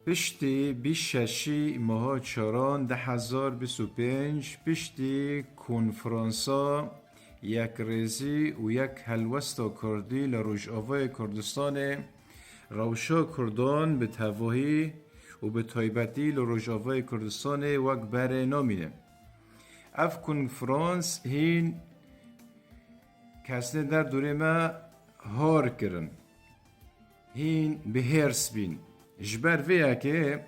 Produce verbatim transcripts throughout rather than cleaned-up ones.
Piştî bîst şeşî meha çaran du hezar bîst û pênc, piştî konferansa yekrêzî û yek helwesta Kurdî li Rojavayê Kurdistanê, rewşa Kurdan bi tevahî û bi taybetî li Rojavayê Kurdistanê wek berê namîne. Ev konferans hîn kesnê derdorê me har kirin. Hîn bi hêrs bîn. Ji ber vê yekê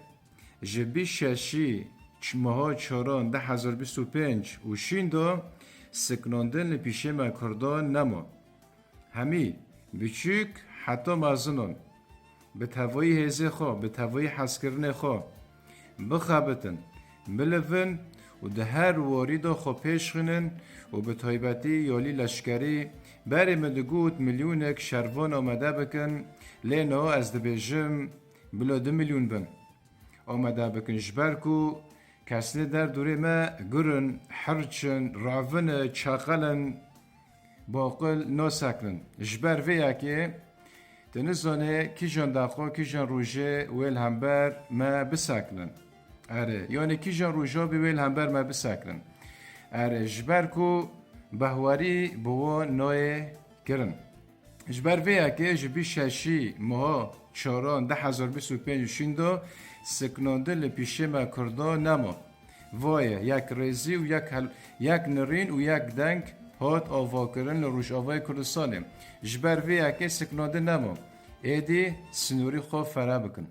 ji bîst şeşî ç-, meha çaran du hezar bîst û pênc û şîn de siknandin li pîşê me Kurdan nema. Hemî, biçûk heta mezinan, bi tevayî hêzê xwe, bi tevayî hezkirinê xwe, bixebitin, bilivin û di her warî de xwe pêş xînin û bi taybetî yalî leşkerî, berê min digot milyonek şervan amade bikin, lê niha ez dibêjim bila du milyon bin. Amade bikin, ji ber ku kesnê derdorê me gur in, hirç in, revin e, çeqel in, baqil nasekinin. Ji ber vê yekê tu nizanê kîjan deqa, kîjan rojê wê li hember me bisekinin. Erê, yanî kîjan roja bê wê li hember me bisekinin. Erê, ji ber ku behwerî bi wan nayê kirin. Ji ber vê yekê ji bîst şeşî meha çaran du hezar bîst û pênc û şîn de siknandin li pîşê me Kurdan nema. Vaye, yek rêzî û yek hel-, yek nirîn û yek deng hat avakirin li Rojavayê Kurdistanê. Ji ber vê yekê siknandin nema. Êdî sinûrî xwe fere bikin.